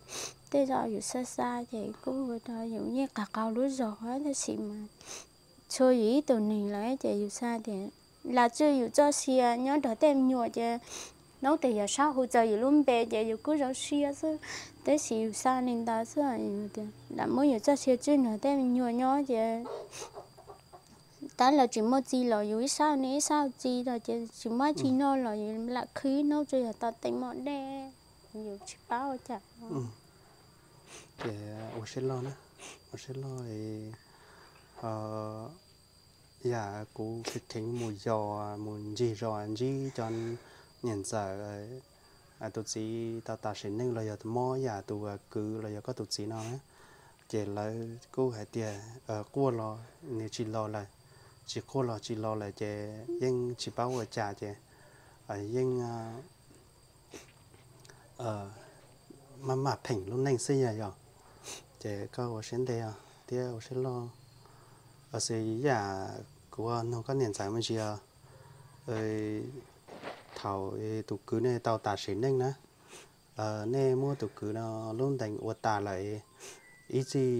tej zaum yus xav xav ces kuj ua rau yus yeej qaug qaug lub zog tab sis mas txhua yus ib tug neeg lawm ces yus xav tias lam tswj yus txoj sia nyob nrog tej me nyuam ces hnub twg yog saib hu txog yus lub npe ces yus kuj zoo siab xwb. Tab sis yus xav li ntawd xwb, lam muab yus txoj sia tswj nrog tej me nyuam nyob ces tab lawv tsis muaj txiv los yus ib sab niaj ib sab txiv los ces tsis muaj txiv noj los yus lam khwv ib hnub tsuas yog tau teev mom dej, yus tsis paub ua cas. Ces ua siab loj na, ua siab loj, yam kuv kheev mus yos mus ncig zos ntsib cov niam ntxawm tus txiv tau tas sim neej los yog mob yam tus kwv los yog koj tus txiv no na, ces lawv kuj hais tias quaj los nws tsis los lawm, tsis quaj los tsis los lawm ces yeej tsis paub ua cas ces yeej maj mam pheem lub neej xwb yog yog. Ces koj ua siab ntev thiab ua siab loj. Xws yam kuv nug koj niam ntxawm me ntsis, thaum tus kwv nej tau tas sim neej na, nej muab tus kwv no lub ntees ua tas lawm, ib txij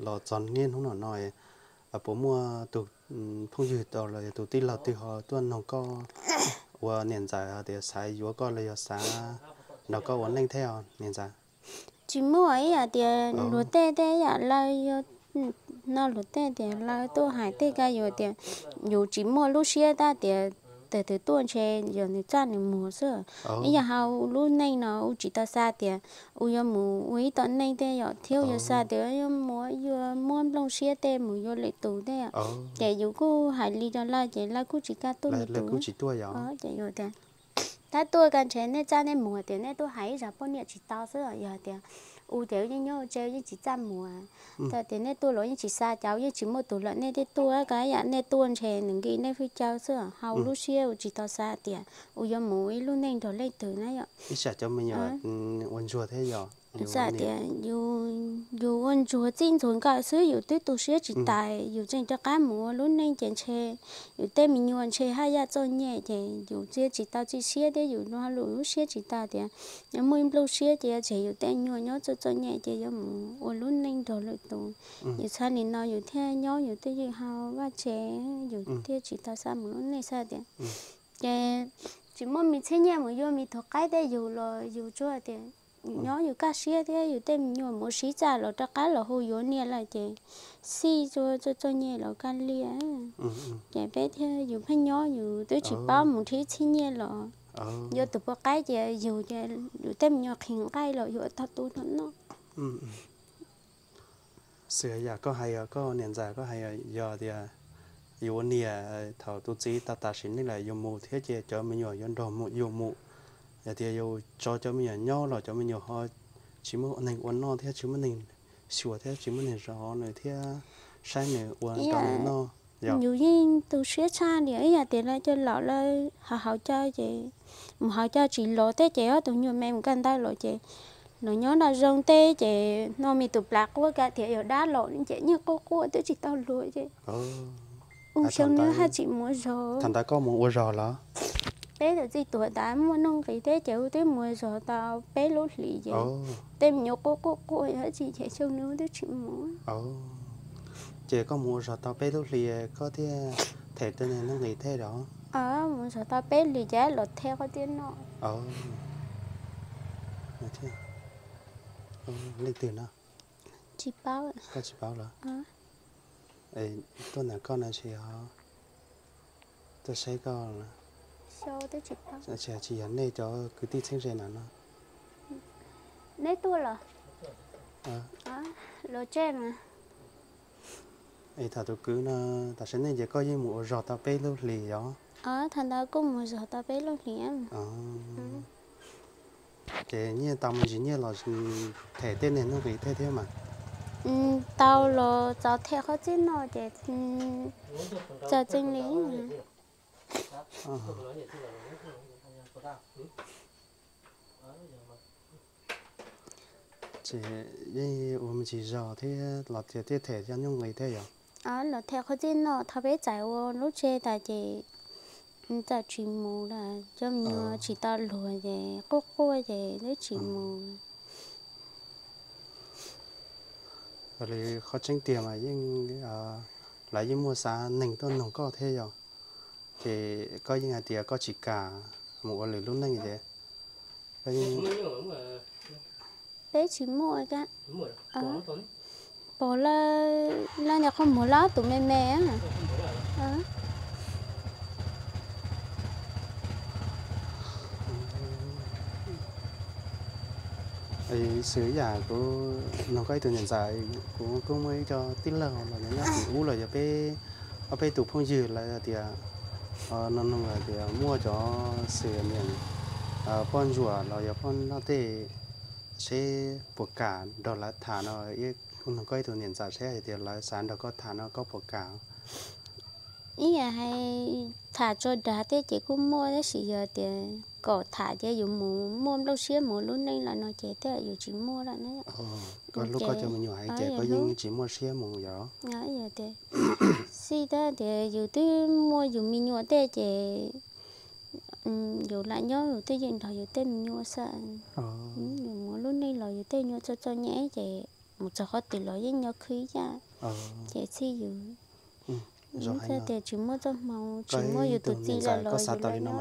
los txog niaj hnub no no, puas muaj tus phooj ywg los yog tus tij laug twg ho tuaj nug koj ua niam ntxawm tias xav yuav koj los yog xav nrog koj ua neej thiab os niam ntxawm? Tsis muaj ib yam tias luag tej tej yam lawv no luag tej tias lawv tuaj hais tej ka yus tias yus tsis muaj lub siab tab tias tawm twg tuaj ntshe yog nws txaj nws muag xwb. Ib yam hauv lub neej no u tsis tau xav tias u yuav mus ua ib tom neej tej yom, thiab u yuav xav tias yuav mus yuav muab nplooj siab tej mus yuav lwm tus tej yom. Ces yus kuj hais li rau lawv ces lawv kuj tsis kam tuaj li tus. Ces yus tias tab tuaj kaj ntshe nej txaj nej muag tias nej tuaj hais ib zag poj niam tsis tau xwb, yog tias u ces u yeej nyob tsev yeej tsis txaj muag. Txawm tias nej tuaj los yeej tsis xa cas, yeej tsis muaj tus lawm nej thiaj tuaj, kav yam nej tuaj ntshe nws nkim nej hwj caw xwb, hauv lub siab u tsis tau xav tias u yuav mus ib lub neej nrog leej twg na yom. Ib tsam cov me nyuam ua ntsuag thiab yom. Xav tias yus ua ntsuag txij ntxuag nkawm xwb yus twb tu siab tsis tau, yus tseem rov qab mus ua lub neej ces ntshe yus tej me nyuam ntshe haj yam txom nyem ces yus txiav tsis tau txim siab thiab yus lub siab tsis tau tias yuav muaj ib nplooj siab ces yuav tseg yus tej me nyuam nyob txom txom nyem ces yuav mus ua lub neej nrog lwm tus. Yus txhaj li no yus thiaj nyob yus twj ywm hauv vaj tsev, yus thiaj tsis tau xav mus lub neej xav tias ces tsis muaj me txhiab nyiaj mus yuav me tus qaib tej yus los yus tsuas tias yus nyob yus kaj siab thiab yus tej me nyuam mus sib txaj los rov qab los hu yuav niam lawm ces xij txom txom nyem los kaj liam. Ces peb thiaj yus pheej nyob yus twb tsis paub mus nrhiav txhiab nyiaj los yuav tus poj qaib ces yus ces yus tej me nyuam qhis nqaij los yuav tau tu no noj. Xwm yam koj hais, koj niam ntxawm koj hais yog tias yus ua niam thaum tus txiv tau tas sim neej lawm yus mus thiab ces cov me nyuam yuav nrog yus mus. Yog tias yus tso cov me nyuam nyob los cov me nyuam ho tsis muaj neeg ua noj thiab tsis muaj neeg xyuas thiab tsis muaj neeg zov nws thiab saib nws ua rau nws noj. Yus yeej tu siab tshaj li ib yam tias lawv coj los lawv haus haus coj ces mus haus coj tsis los thiab ces ob tug nyuag me mus kaj ntawd los ces los nyob nram zoo teb ces no me tus plas quaj kav tias yog dab los ces nyiaj quaj quaj twb tsis tau luag ces ua xyoo nws haj tsis mus zog. Thaum ntawd koj mus ua zog los? Peb txij tuag tas muaj nuj nqis thiab ces wb twb mus zog tau peb lub hlis ces tej me nyuam quaj quaj quaj yog tsis ces xyoo nws twb tsis mus. Ces koj mus ua zog tau peb lub hlis koj thiaj them tej niag nuj nqis tej los? Mus zog tau peb hlis ces los them qhov txij no. Leej twg no? Tsis paub. Koj tsis paub los? Tuaj ntawm koj no tsis yog, tuaj saib koj, tsis yog nej cov kwv tij txheeb ze na no? Neb tuaj los? Los tseg mas. Es thaum tus kwv no tas sim neej ces koj yeej mus ua zog tau peb lub hlis yom? Thaum ntawd kuj mus zog tau peb lub hlis. Ces nyiaj tau me ntsis nyiaj los them tej niag nuj nqis tej thiab mas? Tau los txaus them qhov txij no ces txawm txeeb li. Ces yeej ua me ntsis zog thiab los tias thiaj them cov nuj nqis thiab yom? Los them qhov txij no thaum peb txais ua lub tsev tas ces txawm tsis mus lawm, cov me nyuam tsis tau luag ces quaj quaj ces twb tsis mus. Li qhov tseeb tiag mas yeej, lawv yeej muaj xav neeg tuaj noog koj thiab yom? Ces koj yeej hais tias koj tsis kam mus ua lwm lub neej ces peb tsis muaj, pom lawv, lawv niag qhov muag lawv ob tug me me. Xwm yam kuv noog koj ib tug niam ntxawm, kuv kuj muaj ib co tij laug los nyob tim ub los yog peb, ob peb tus phooj ywg lawv tias, no noog hais tias muaj cov xwm niam poj ntsuam los yog poj noj tej seb puas kam nrog lawv tham no, kuv noog koj ib tug niam ntxawm seb hais tias lawv xav nrog koj tham no koj puas kam? Ib yam hais tham tso dag tej ces kuj muaj tab sis yog tias kom tham ces yus mus muaj nplooj siab mus lub neej lawm no ces tej yus tsis muaj lawm na. Koj hlub koj cov me nyuam heev ces koj yeej tsis muaj siab mus yom? Yog tias, xij tab tias yus twb muaj yus me nyuam tej ces yus lam nyob yus twj ywm nrog yus tej me nyuam xwb. Yus mus lub neej los yus tej me nyuam txom txom nyem ces mus txog qhov twg los yeej nyob khwb yaj. Ces txij yus, yus tias tsis muaj txoj hmoo tsis muaj yus tus txiv lawm los yus lam nyob,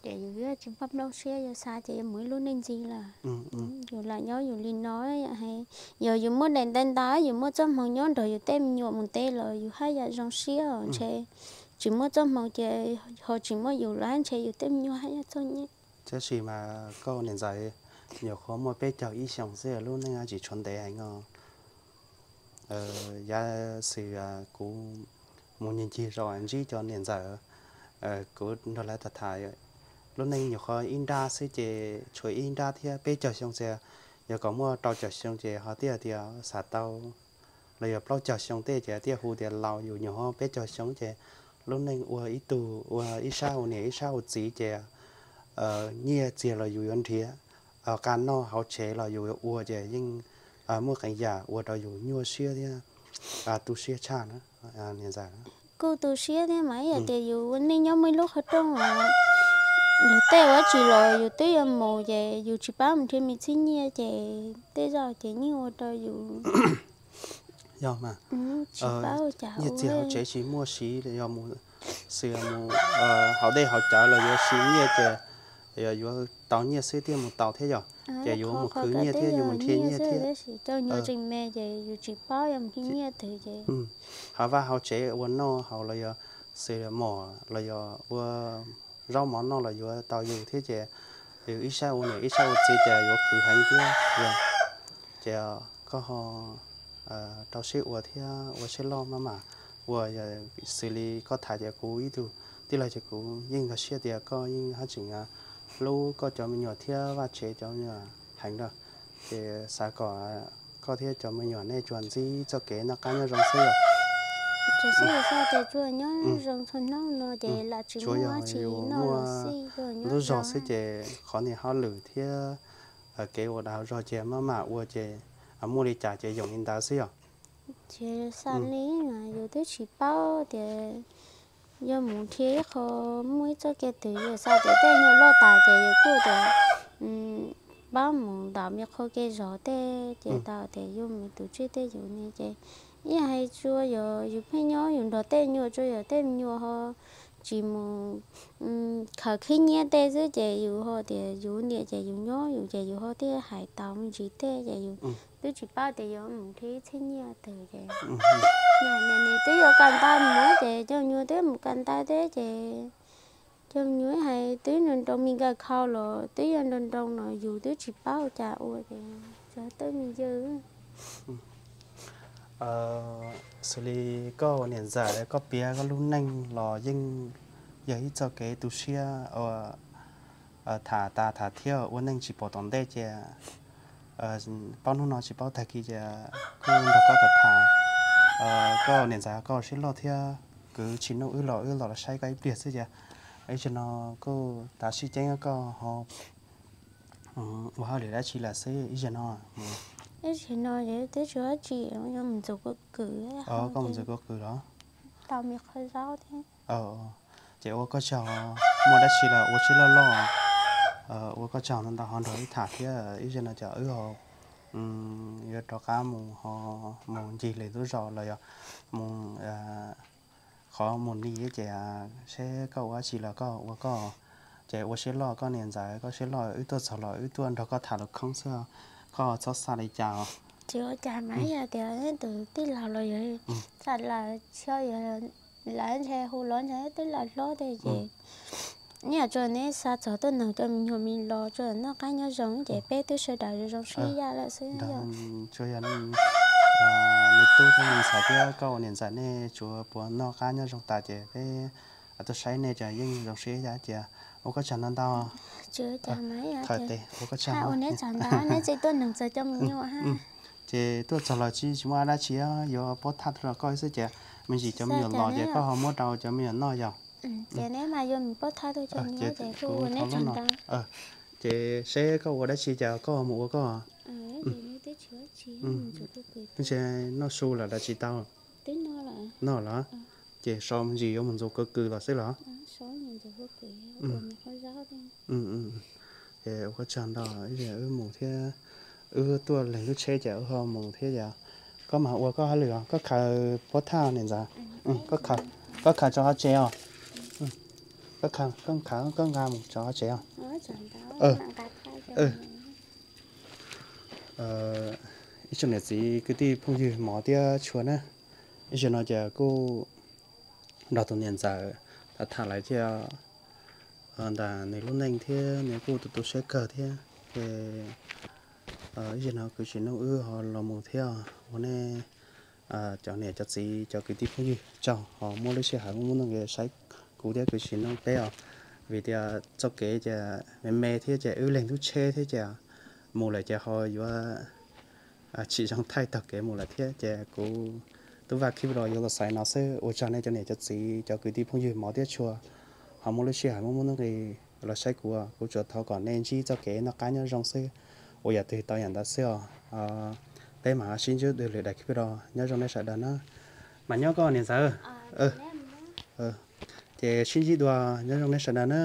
ces yus yuav tsis muaj nplooj siab yuav xav ces yuav mus ib lub neej ntxiv lawm. Yus lam nyob yus li no, yog yus muaj daim ntaub ntawv yus muaj txoj hmoo nyob nrog yus tej me nyuam mus ntev los yus haj yam zoo siab os ntshe. tsis muaj txoj hmoo ces ho tsis muaj yus los ntshe yus tej me nyuam haj yam txom nyem. Tab sis mas koj niam ntxawm, nyuam qhuav muaj peb caug ib xyoos xwb, lub neej tsis tshuav ntev heev os. Yav xwm kuv mus ncig ncig zos ntsib cov niam ntxawm, kuv nrog lawv tham tham, lub neej nyuam qhuav ib nrab xwb ces tshuav ib nrab thiab, peb caug xyoo ces, yog kom muaj rau caum xyoo ces ho thiaj tias xav tau, los yog plaub caug xyoo tej ces thiaj hu tias laus, yus nyuam qhuav peb caug xyoo ces lub neej ua ib tug, ua ib sab ua niam ib sab ua txiv ces nyiaj txiag los yus yuav nrhiav, qab noj hauv tsev los yus yuav ua ces yeej muaj qee yam ua rau yus nyuaj siab thiab tu siab tshaj na, niam ntxawm. Kuj tu siab thiab mas ib yam tias yus ua neej nyob muaj ib lub qhov rooj, yus tej ua tsis los yus twb yuav mus ces yus tsis paub mus nrhiav me txhib nyiaj ces tej zaum ces yeej ua rau yus yog mas tsis paub cas nyiaj txiag hauv tsev tsis muaj siv, yog mus xwb mus hauv dej hauv cawv los yuav siv nyiaj ces yuav tau nyiaj xwb thiaj mus tau thiab yog, ces yuav mus khwv nyiaj thiab yuav mus nrhiav nyiaj thiab. Coj nyiaj tseem me ces yus tsis paub yuav mus nrhiav nyiaj twg ces hauv vaj hauv tsev ua noj haus los yog xwb mos los yog ua zaub mov noj los yuav tau yus thiab ces yus ib sab ua niam ib sab ua txiv ces yuav khwv heev thiab. Ces koj ho rau siab ua thiab ua siab loj maj mam ua, xws li koj tham ces kuv ib tug tij laug ces kuv yeej nkag siab tias koj yeej haj tseem hlub koj cov me nyuam thiab vaj tsev cov me nyuam heev na. Ces xav kom koj thiab cov me nyuam nej tsuas ntsib txoj kev noj qab nyob zoo xwb. Tsuas yog nyob zoo txhua hnub no ces lam tsis muaj dab tsi noj los xij, lub zog xwb ces qhov niag hauj lwm thiab kev ua dag zog ces maj mam ua ces muaj li cas ces yoom li ntawd xwb yom. Ces xav li mas yus twb tsis paub tias yog mus nrhiav ib qho muaj ib txoj kev twg, yus xav tias tej nyuag loj tas ces yus kuj tias pab mus ntaus me qho kev zog tej ces tau tias yus mus tus tsij tej yus ne ces ib yam hais tsuas yog yus pheej nyob yus nrog tej nyuag tsuas yog tej me nyuam ho tsis mus khaws khib nyiab tej xwb ces yus ho tias yus niam ces yus nyob yus ces yus ho thiaj hais tau me ntsis tej ces yus twb tsis paub tias yuav mus nrhiav txhib nyiaj twg ces twb yuav kam ntau mus ces coj me nyuam twb mus kam ntau thiab ces coj me nyuam hais twb nroo nroo me nkawm khau los twb yuav nroo nroo no yus twb tsis paub cas ua ces tsuas twb me yws. Xws li koj ua niam ntxawm koj piav koj lub neej los yeej yog ib txoj kev tu siab uas tham tas tham thiab ua neej tsis pom tom ntej ces paub hnub no tsis paub tag kis ces kuj nrog koj tham tham. Koj niam ntxawm koj ua siab loj thiab kwv tsis nuj wb los wb los saib koj ib pliag xwb ces ib zaug no kuj tav sib ceeb koj ho ua hauj lwm dab tsi lawm xwb ib zaug no. Ib zaug no twb tsis ua dab tsi, mus ntxuav pob kws. Koj mus ntxuav pob kws los? Tau me qhov zaub thiab. Ces ua koj tsaug, muaj dab tsi los ua siab loj loj, ua koj tsaug no ntau ho nrog wb tham thiab ib zaug no ces wb ho yuav rov qab mus ho mus ncig lwm lub zos los yog mus qhov mus li ces seb koj ua dab tsi los koj ua koj. Ces ua siab loj koj niam ntxawm, koj siab loj wb tuaj txog los wb tuaj nrog koj tham lus khoob xwb, koj txhob xav li cas os. Tsis ua cas mas ib yam tias neb tus tij laug los yog xam lawm, lawv ntshe hu los ntshe twb lawv hlob tej ces ib yam tsuas neb xa txog tuaj noog cov me nyuam me los tsuas noj qab nyob zoo ces peb twb sawv daws zoo zoo sib yam lawm xwb. Tsuas yog me tub thiab me ntxhais thiab koj ua niam ntxawm nej tsuas puas noj qab nyob zoo tas ces peb tuaj saib nej ces yeej zoo siab ib yam ces ua koj tsaug ntau ntau. Tsis ua cas mas ib yam tias ua koj tsaug ntau, neb tseem tuaj noog txog cov me nyuam ha. Ces tuaj txog los tsis tsis muaj dab tsi, yuav pob thaj tuaj rau koj xwb ces me ntsis cov me nyuam los ces koj ho muab rau cov me nyuam noj yog. Ces neb mas yuav mus pob thaj tuaj cov me nyuam ces kuj ua neb tsaug ntau. Ces seb koj ua dab tsi ces koj mus ua koj. Ntshe noj su lawm los tsis tau? Noj los? Ces so me ntsis yuav mus ntxuav pob kws los xwb los? Ces ua koj tsaug ntau, wb mus thiab, wb tuaj leeg lub tsheb ces wb ho mus thiab yom. Koj mas ua koj hauj lwm os, koj khaws pob thaj niam ntxawm. Koj khaws tso qhov tsev os. Koj khaws, koj nqa mus tso qhov tsev os. Ib tsoom niam txiv kwv tij phooj ywg mov thiab tshua na, ib zaug no ces kuj nrog tus niam ntxawm tham lawv thiab, ntawm nws lub neej thiab nws kuj tu tu siab kawg thiab. Ces ib zaug no kuv tsis nug wb ho los mus thiab, ua nej cov niam cov txiv cov kwv tij phooj ywg tsaug ho muaj lub sij hawm muaj muaj nuj nqis saib kuv thiab kuv tsis nug peb os. Vim tias txoj kev ces me me thiab ces wb leeg lub tsheb thiab ces mus lawm ces ho yuav tsis zoo thaij taug kev mus lawm thiab ces kuv tub Vaj Khib Ro yuav los xaiv no xwb. Ua tsaug nej cov niam cov txiv cov kwv tij phooj ywg hmov thiab tshua ho muaj lub sij hawm muaj muaj nuj nqis los saib kuv. Kuv tsuas thov kom nej ntsib txoj kev noj qab nyob zoo xwb, ua yam twg tau yam ntawd xwb os. Peb mam sib ntsib dua lwm daim clip no, nyob zoo nej sawv daws na. Mas nyob koj niam ntxawm. Ces sib ntsib dua, nyob zoo nej sawv daws na.